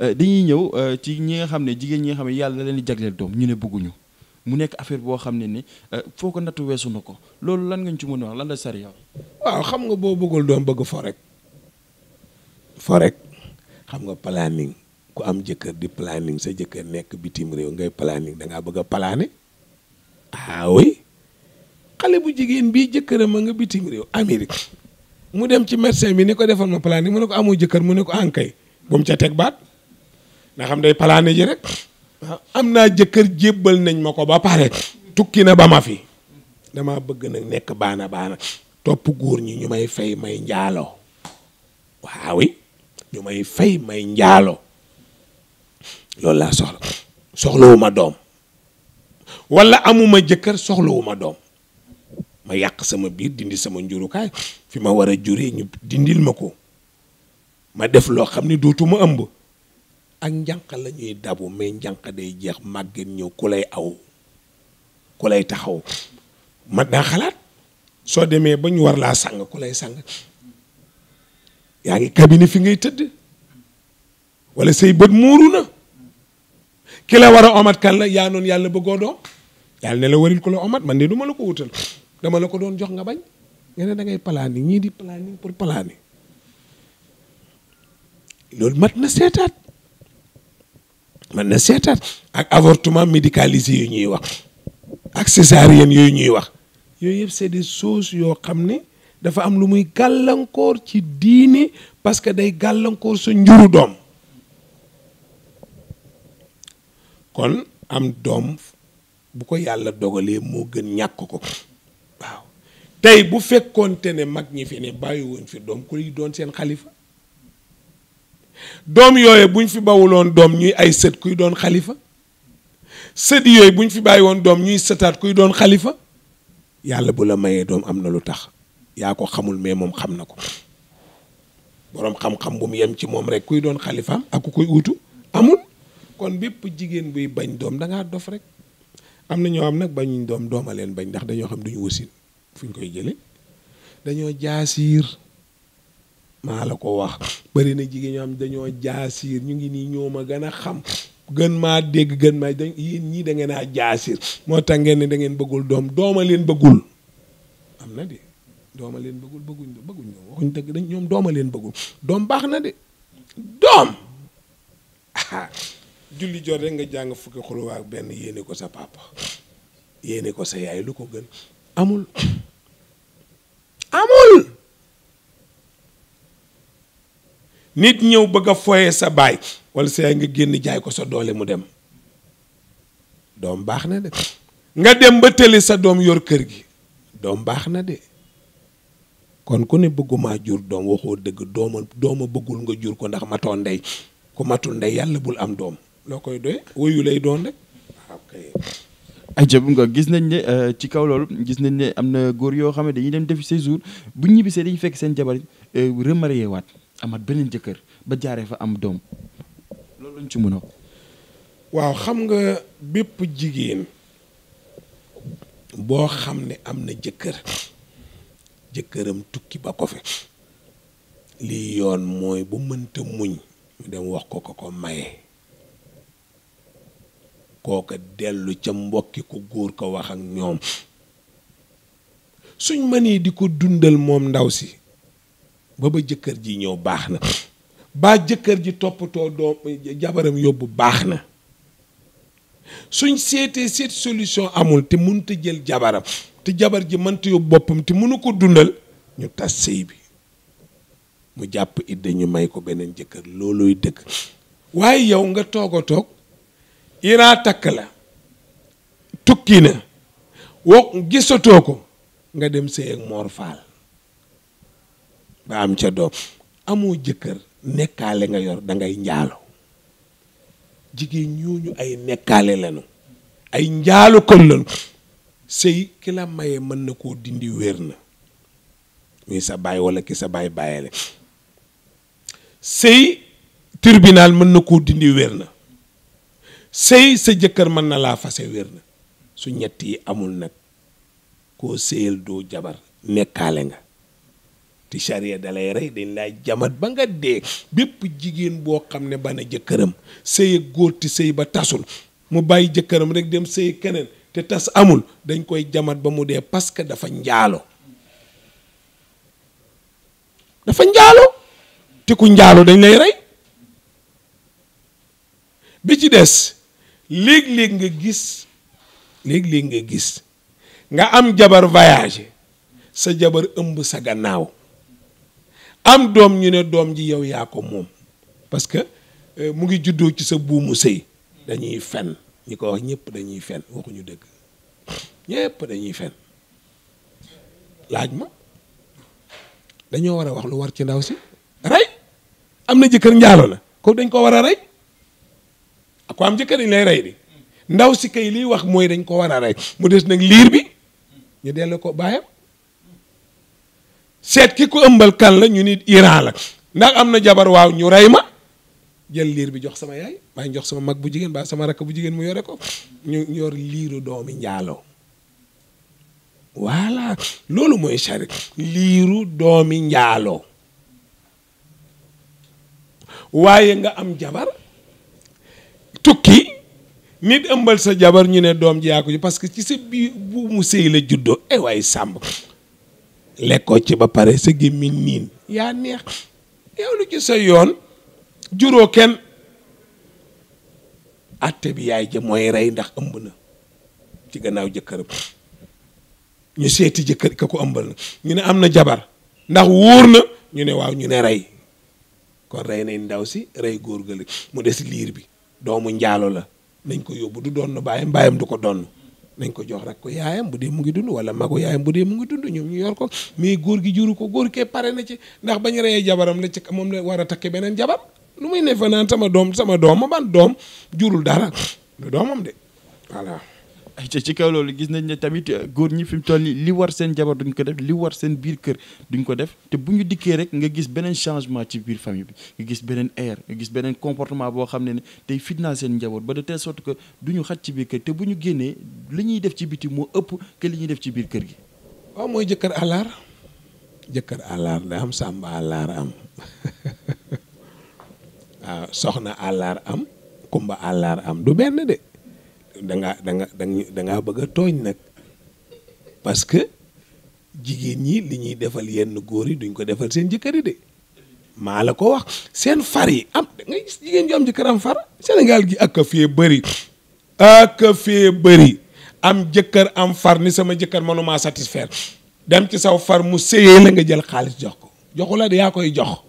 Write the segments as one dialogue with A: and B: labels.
A: dañuy ñëw ci ñi nga xam ne jigéen ñi nga xam ne yàlla leen di jagleel doom ñu ne bëgguñu mu nekk affaire boo xam ne ni foo ko nattu weesu na ko loolu lan nga ñu ci mën a wax lan la sariya.
B: waaw xam nga boo bëggul doom bëgg fo rek xam nga planning ku am jëkkër di planning sa jëkkër nekk bitim réew ngay planning da ngaa bëgg a plané oui xale bu jigéen bii jëkkëram a nga bitim réew Amérique mu dem ci médecin bi ni ko defal ma planning mu ne ko amoo jëkkër mu ne ko ankay bu mu ca teg baat nga xam day plané ji rek am naa jëkkër jébbal nañ ma ko ba pare tukki na ba ma fi dama bëgg nag nekk baana topp góor ñi ñu may fay may njaaloo waaw ñu may fay may njaaloo loolu laa soxlawuma doom wala amuma jëkkër soxlawuma doom ma yàq sama biir dindi sama njurukaay fi ma war a juree ñu dindil ma ko ma def loo xam ne dootuma ëmb ak njànq la ñuy dabu mais njànq day jeex màgget ñëw ku lay aw ku lay taxaw ma daa xalaat soo demee ba ñu war laa sang ku lay sang yaa ngi cabinet fi ngay tëdd wala say bët muuru na ki la war a omat kan la yaa noonu yàlla bëggoo doom yàlla ne la waril ko la omat man de du ma la ko wutal dama la ko doon jox nga bañ nga ne da ngay planning ñii di planning pour planning loolu mat na seetaat ak avortement médicalisé yu ñuy wax ak césarienne yooyu ñuy wax yooyu yëpp c'est des choses yoo xam ne dafa am lu muy gàllankoor ci diine parce que day gàllankoor sa njuru doom kon am doom bu ko yàlla dogalee moo gën ñàkk ko waaw tey bu fekkoonte ne mag ñi fi ne bàyyi woon fi doom ku lay doon seen xalifa doom yooyu buñ fi bawuloon doom ñuy ay sët kuy doon xalifa sët yooyu buñ fi bàyyi woon doom ñuy sëtaat kuy doon xalifa yàlla bu la mayee doom am na lu tax yaa ko xamul mais moom xam na ko boroom xam-xam bu mu yem ci moom rek kuy doon xalifaam ak ku koy uutu amul kon bépp jigéen buy bañ doom da ngaa dof rek am na ñoo xam nag bañuñ doom dooma leen bañ ndax dañoo xam duñu wasin fu ñu koy jële dañoo jaasiir maa la ko wax bari na jigéen ñoo xam dañoo jaasiir ñu ngi nii ñoo ma gën a xam gën maa dégg gën maa dañ yéen ñii da ngeen a jaasiir moo tax ngeen ne da ngeen bëggul doom dooma leen bëggul am na de dooma leen bëggul bëgguñ waxuñ dëgg dañ ñoom dooma leen bëggul doom baax na de doom julli jot rek nga jàng fukki xulwa ak benn yéene ko sa papa yéene ko sa yaay lu ko gën amul nit ñëw bëgg a foye sa baay wala sa yaay nga génn jaay ko sa doole mu dem doom baax na de nga dem ba tëli sa doom yor kër gi doom baax na de kon ku ne bëgguma jur doom waxoo dëgg dooma bëggul nga jur ko ndax matoo ndey ku matul ndey yàlla bul am doom loo koy doye woyu lay doon rek
A: ay jëb nga gis nañ ne ci kaw loolu gis nañ ne am na góor yoo xam ne dañuy dem defi séjour bu ñibbisee dañuy fekk seen jabar remarié waat amaat beneen jëkkër ba jaaree fa am doom loolu lañ ci mën a
B: waaw xam nga bépp jigéen boo xam ne am na jëkkëram tukki ba ko fi lii yoon mooy bu mënta muñ mu dem wax ko maye kooka dellu ca mbokki ku góor ko wax ak ñoom suñ mënee di ko dundal moom ndaw si ba jëkkër ji ñëw baax na ba jëkkër ji toppatoo doom jabaram yóbbu baax na suñ seet solution amul te mënut a jël jabaram te jabar ji mënta yóbbu boppam te mënu ko dundal ñu tas sëy bi mu jàpp idda ñu may ko beneen jëkkër loolooy dëgg waaye yow nga toog Iraa takk la tukki na gisatoo ko nga dem sëy ak Mor Faal ba am ca doom amoo jëkkër nekkaale nga yor da ngay njaalo jigéen ñooñu ay nekkaale lañu ay njaalo kon lañu sëy ki la maye mën na koo dindi wér na muy sa baay wala ki sa baay bàyyele sëy tribunal mën na koo dindi wér na sëy sa jëkkër mën na laa fase wér na su ñett yi amul nag koo sëyal doo jabar nekkaale nga te charia da lay rey dañ lay jamat ba nga dee. bépp jigéen boo xam ne ba na jëkkëram sëy ak góor te sëy ba tasul mu bàyyi jëkkëram rek dem sëy keneen te tas amul dañ koy jamat ba mu dee parce que dafa njaalo te ku njaalo dañ lay rey. bi ci des léeg-léeg nga gis nga am jabar voyagé sa jabar ëmb sa gannaaw am doom ñu ne doom ji yow yaa ko moom parce que mu ngi juddoo ci sa buumu sëy. dañuy fen ñi ko wax ñëpp dañuy fen waxuñu dëgg ñëpp dañuy fen. laaj ma dañoo war a wax lu war ci ndaw si rey am na jëkkër njaalo la ko dañ ko war a rey ko am jëkkër dañ lay rey di ndaw si kay liy wax mooy dañ ko war a rey mu des nag liir bi ñu dellu ko baayam seet ki ko ëmbal kan la ñu nit Iran la ndax am na jabar waaw ñu rey ma jël liir bi jox sama yaay baa jox sama mag bu jigéen baa sama rakk bu jigéen mu yore ko ñu yor liiru doomi njaaloo voilà loolu mooy charia liiru doomi njaaloo waaye nga am jabar tukki nit ëmbal sa jabar ñu ne doom ji yaa ko parce que ci sa biir bu mu sëy la juddoo waaye sàmb lekkoo ci ba pare sa gémmiñ niin yaa neex yow lu ci sa yoon juróo kenn atte bi yaay ja mooy rey ndax ëmb na ci gannaaw jëkkëram ñu seeti jëkkër ka ko ëmbal na ñu ne am na jabar ndax wóor na ñu ne waaw ñu ne rey kon rey nañ ndaw si rey góor ga mu des liir bi doomu njaalo la nañ ko yóbbu du doon baayam du ko donn nañ ko jox rek ko yaayam bu dee mu ngi dund wala magu yaayam bu dee mu ngi dund ñoom ñu yor ko mais góor gi juru ko góor kee pare na ci ndax bañ reyee jabaram la ci moom la war a takke beneen jabar lu muy ne fa naan sama doom ma ban doom jurul dara du doomam de voilà.
A: ay ci kaw loolu gis nañ ne tamit góor ñi fi mu toll nii li war seen jabar duñ ko def li war seen biir kër duñ ko def te bu ñu dikkee rek nga gis beneen changement ci biir famille bi nga gis beneen air nga gis beneen comportement boo xam ne tey fitnaal seen njaboot ba de telle sorte que du ñu xaj ci biir kër te bu ñu génnee li ñuy def ci biti moo ëpp que li ñuy def ci biir kër gi.
B: waaw mooy jëkkër àllar da am sàmba àllar am waaw soxna àllar am kumba àllar am du benn de. da ngaa bëgg a tooñ nag parce que jigéen ñi li ñuy defal yenn góor yi duñ ko defal seen jëkkër yi de maa la ko wax seen far yi am da ngay gis jigéen ju am jëkkër am far Sénégal gi ak a fee bëri am jëkkër am far ni sama jëkkër mënuma satisfaire dem ci saw far mu séyee la nga jël xaalis jox ko joxu la de yaa koy jox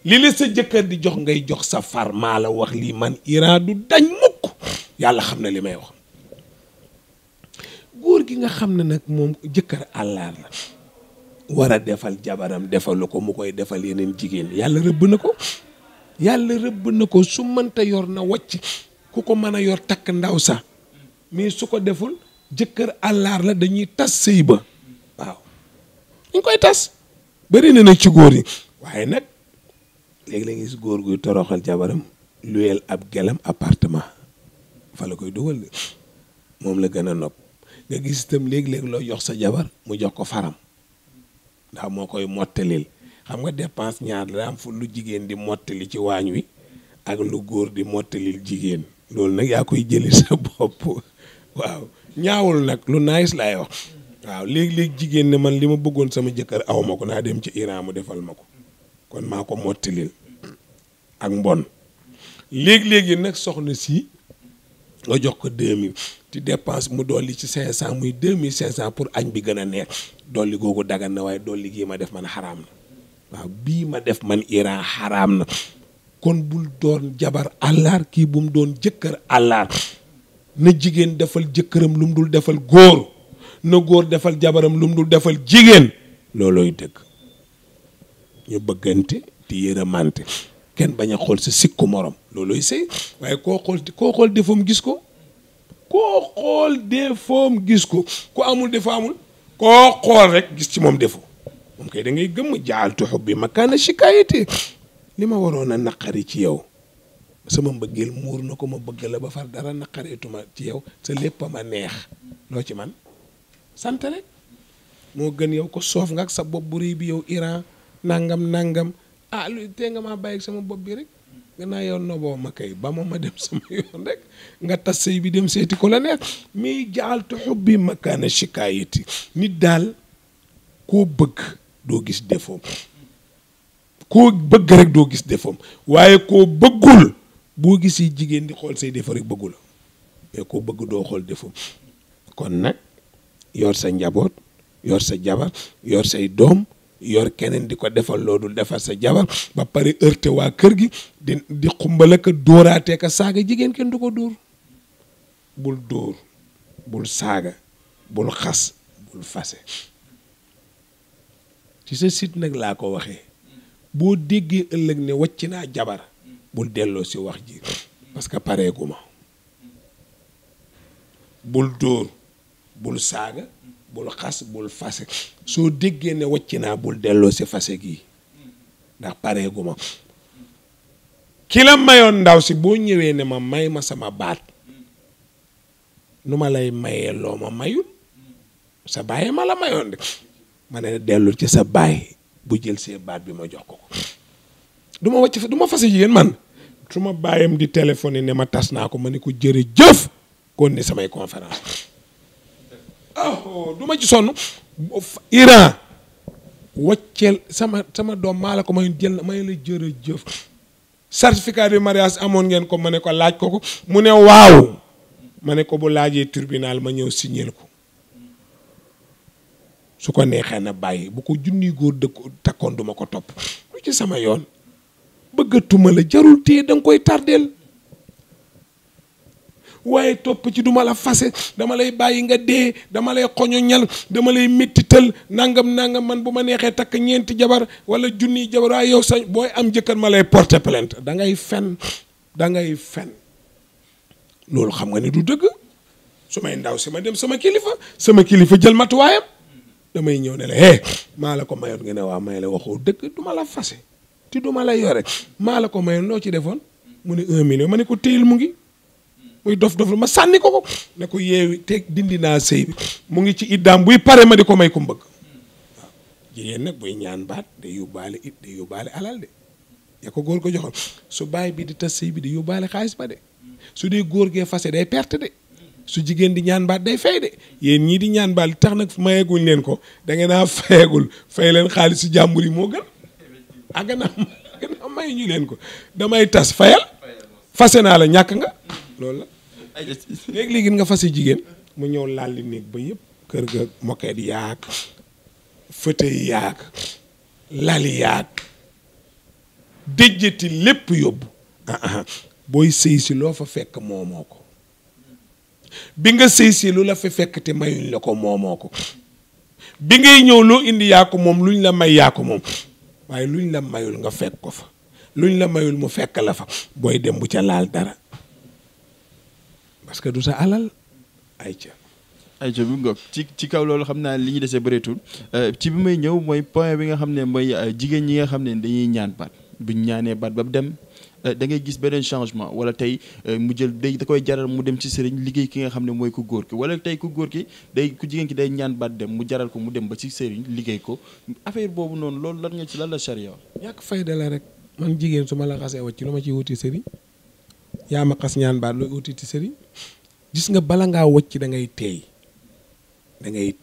B: li la sa jëkkër di jox ngay jox sa far maa la wax lii man Iran du dañ mukk yàlla xam na li may wax góor gi nga xam ne nag moom jëkkër àllar la war a defal jabaram defalu ko mu koy defal yeneen jigéen yàlla rëbb na ko su mënta yor na wacc ku ko mën a yor takk ndaw sax mais su ko deful jëkkër àllar la dañuy tas sëy ba waaw dañ koy tas bëri na nag ci góor yi waaye nag léegi la ngi gis góor guy toroxal jabaram luyeel ab gelam appartement fa la koy dugal de moom la gën a nopp nga gis itam léegi-léegi loo jox sa jabar mu jox ko faram ndax moo koy mottalil xam nga dépense ñaar la am fu lu jigéen di mottali ci waañ wi ak lu góor di mottalil jigéen loolu nag yaa koy jëli sa bopp waaw ñaawul nag lu nice laay wax waaw léegi-léegi jigéen ne man li ma bëggoon sama jëkkër aw ma ko naa dem ci Iran mu defal ma ko kon maa ko mottalil ak mbon léegi-léegi nag soxna si nga jox ko 2000 ci dépense mu dolli ci 500 muy 2500 pour añ bi gën a neex dolli googu dagan na waaye dolli gii ma def man xaraam na waaw bii ma def man Iran xaraam na kon bul doon jabar àllar kii bu mu doon jëkkër àllar na jigéen defal jëkkëram lu mu dul defal góor na góor defal jabaram lu mu dul defal jigéen loolooy dëgg ñu bëggante te yërëmante kenn bañ a xool sa sikku morom loolooy sëy waaye koo xool defoom gis ko ku amul defo amul koo xool rek gis ci moom defo moom kay da ngay gëmm jaaltu xubbi makaana shikaayati li ma waroon a naqari ci yow sama mbëggeel muur na ko ma bëgg la ba far dara naqareetuma ci yow sa lépp ma neex loo ci man sant rek moo gën yow ko soof nga ak sa bopp bu rëy bi yow Iran nangam lu tee nga maa bàyyi sama bopp bi rek gannaaw yow noboo ma kay ba ma dem sama yoon rek nga tas sëy bi dem seeti ko la neex mais jaaltu xubbi makaana shikaayati nit daal koo bëgg doo gis défaut koo bëgg rek doo gis défaut waaye koo bëggul boo gisee jigéen di xool say défaut rek bëggu la mais koo bëgg doo xool défaut kon nag yor sa njaboot yor sa jabar yor say doom yor keneen di ko defal loolu defal sa jabar ba pare heurté waa kër gi di xumbala ka dóoraatee ka saaga jigéen kenn du ko dóor bul saaga bul xas bul fase ci sa site nag laa ko waxee boo déggee ëllëg ne wàcc naa jabar bul delloo si wax ji parce que pareeguma bul dóor bul saaga bul xas bul fase soo déggee ne wàcc naa bul delloo si fase gii ndax pareeguma ki la mayoon ndaw si boo ñëwee ne ma may ma sama baat nu ma lay mayee loo ma mayul sa baay ma la mayoon de ma ne dellul ci sa baay bu jël see baat bi ma jox ko du ma fase jigéen man su ma baayam di téléphoné ne ma tas naa ko ma ne ko jërëjëf kon ne samay conférence du ma ci sonn Iran wacceel sama doom maa la ko may jël na may la jërëjëf certificat de mariage amoon ngeen ko ma ne ko laaj ko mu ne waaw ma ne ko bu laajee tribunal ma ñëw signéel ko su ko neexee na bàyyi bu ko junniy góor takkoon duma ko topp lu ci sama yoon bëggatuma la jarul téye da nga koy tardeel waaye topp ci duma la fase dama lay bàyyi nga dee dama lay xoñoñal dama lay méttital nangam man bu ma neexee takk ñeenti jabar wala junniy jabar waaye yow sa booy am jëkkër ma lay porter plainte da ngay fen loolu xam nga ne du dëgg su may ndaw si ma dem sama kilifa jël matuwaayam damay ñëw ne la maa la ko mayoon nga ne waa may la waxoo dëgg duma la fase te duma la yore maa la ko mayoon loo ci defoon mu ne 1 million ma ne ko téyel mu ngi muy dof ma sànni ko ne ko yeewi te dindi naa sëy bi mu ngi ci iddaam buy pare ma di ko may ko mbëgg waaw jigéen nag buy ñaan baat day yóbbaale alal de ya ko góor ko joxoon su baay bi di tas sëy bi di yóbbaale xaalis ba de su dee góor gee fase day perte de su jigéen di ñaan baat day fay de yéen ñii di ñaan baat li tax nag mayeguñ leen ko da ngeen a fayagul fay leen xaalis si jàmbur yi moo gën a gën a may ñu leen ko damay tas fayal fase naa la ñàkk nga loolu la léegi nga fase jigéen mu ñëw lalli néeg ba yëpp kër ga moquette yaag fauteuil yaag lali yaag déjjati lépp yóbbu booy sëy si loo fa fekk moomoo ko bi nga sëy si lu la fa fekk te mayuñ la ko moomoo ko bi ngay ñëw loo indi yaa ko moom luñ la may yaa ko moom waaye luñ la mayul nga fekk ko fa luñ la mayul mu fekk la fa booy dem bu ca laal dara parce que du sa alal ayca
A: bu ngoog ci kaw loolu xam naa li ñu desee bëreetul ci bi may ñëw mooy point bi nga xam ne mooy jigéen ñi nga xam ne dañuy ñaan baat buñ ñaanee baat ba dem da ngay gis beneen changement wala tey mu jël da koy jaral mu dem ci sëriñ liggéey ki nga xam ne mooy ku góor ki wala tey ku góor ki ku jigéen ki day ñaan baat dem mu jaral ko mu dem ba ci sëriñ liggéey ko affaire boobu noonu loolu lan nga ci lan la charia
B: ñàkk fayda la rek man jigéen su ma la xasee wacc lu ma ciy wuti sëriñ yaa ma xas ñaan baat looy wuti ci sëriñ gis nga bala ngaa wacc da ngay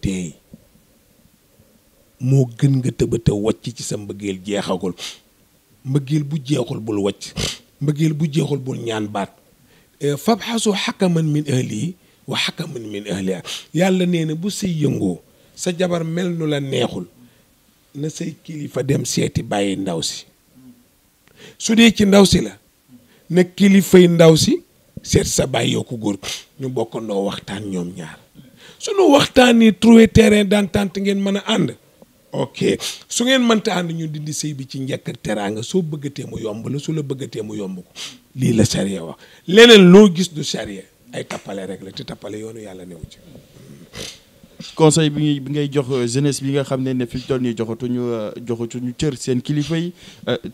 B: teey moo gën nga tëbata wacc ci sa mbëggeel jeexagul mbëggeel bu jeexul bul wacc mbëggeel bu jeexul bul ñaan baat fabxasu xakaman min ahlihi wa xakaman min ahliha yàlla nee na bu sëy yëngoo sa jabar mel nu la neexul na say kilifa dem seeti bàyyi ndaw si su dee ci ndaw si la na kilifay ndaw si seet sa bàyyi yow ku góor ñu bokkandoo waxtaan ñoom ñaar suñu waxtaanee trouver terrain d'entente ngeen mën a ànd ok su ngeen mënta ànd ñu dindi sëy bi ci njëkk ak teraanga soo bëggatee mu yomb la su la bëggatee mu yomb ko lii la charia wax leneen loo gis du charia ay tappale rek la te tappale yoonu yàlla newu ci
A: conseil bi ngay jox jeunesse bi nga xam ne fi toll nii joxatuñu cër seen kilifa yi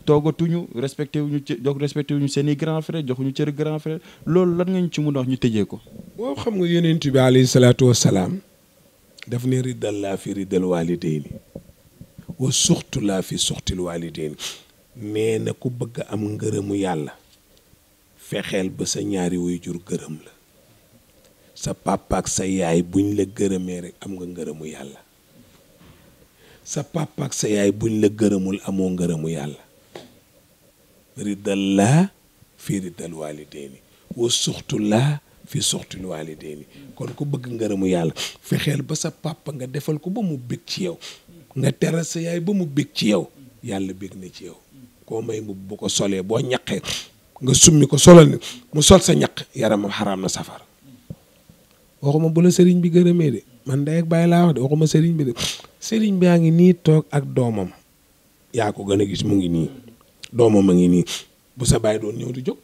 A: toogatuñu respecté wuñu seen i grand frère joxuñu cër grand frère loolu lan nga ñu ci mun a wax ñu tëjee ko
B: boo xam nga yonent bi alayhi salaatu wassalaam daf ne riddal laa fi riddal waalidayni wa suxtu laa fi suxtil waalidayni nee na ku bëgg am ngërëmu yàlla fexeel ba sa ñaari waajur gërëm la sa papa ak sa yaay buñ la gërëmee rek am nga ngërëmu yàlla sa papa ak sa yaay buñ la gërëmul amoo ngërëmu yàlla riddal laa fi riddal waalidayni wa suxtu laa fi suxtil waalidayni kon ku bëgg ngërëmu yàlla fexeel ba sa papa nga defal ko ba mu bég ci yow nga teral sa yaay ba mu bég ci yow yàlla bég na ci yow koo may mbubb bu ko solee boo ñaqee nga summi ko solal ni mu sol sa ñaq yaramam xaraam na safara waxuma bu la sëriñ bi gërëmee de man day ak bàyyi laa wax de waxuma sëriñ bi de sëriñ bi yaa ngi nii toog ak doomam yaa ko gën a gis mu ngi nii doomam a ngi nii bu sa baay doon ñëw di jóg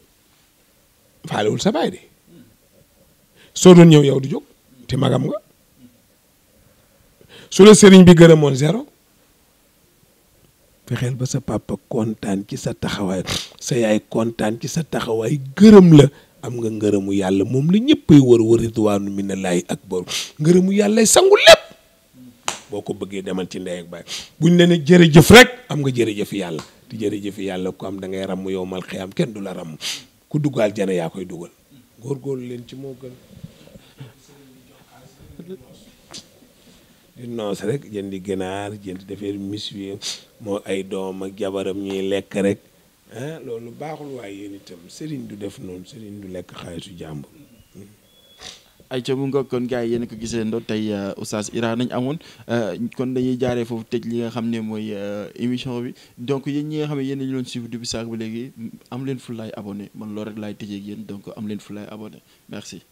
B: faalewul sa baay de soo doon ñëw yow di jóg te magam nga su la sëriñ bi gërëmoon zéro fexeel ba sa papa kontaan ci sa taxawaay sa yaay kontaan ci sa taxawaay gërëm la am nga ngërëmu yàlla moom la ñëppay wër ridwaanu minallaahi akbar ngërëmu yàlla sangu lépp boo ko bëggee demal ci ndey ak baay buñ la ne jërëjëf rek am nga jërëjëf yàlla te jërëjëf yàlla ko am da ngay ramm yow mal xiyaam kenn du la ramm ku duggaal jana yaa koy dugal góorgóorlu leen ci moo gën di noos rek jëndi ginaar jëndi defee miswi moo ay doom ak jabaram ñuy lekk rek ah loolu baaxul waaye yéen itam sëriñ du def noonu sëriñ du lekk xaalisu jàmbur.
A: ay ca mu nga kon gars yi yéen ko gisee ndo tey Oustaz Ira nañ amoon kon dañuy jaaree foofu tëj li nga xam ne mooy émission bi donc yéen ñi nga xam ne yéen ñu doon suivre depuis saak ba léegi am leen fulaay abonné man loolu rek laay tëjee ak yéen donc am leen fulaay abonné merci.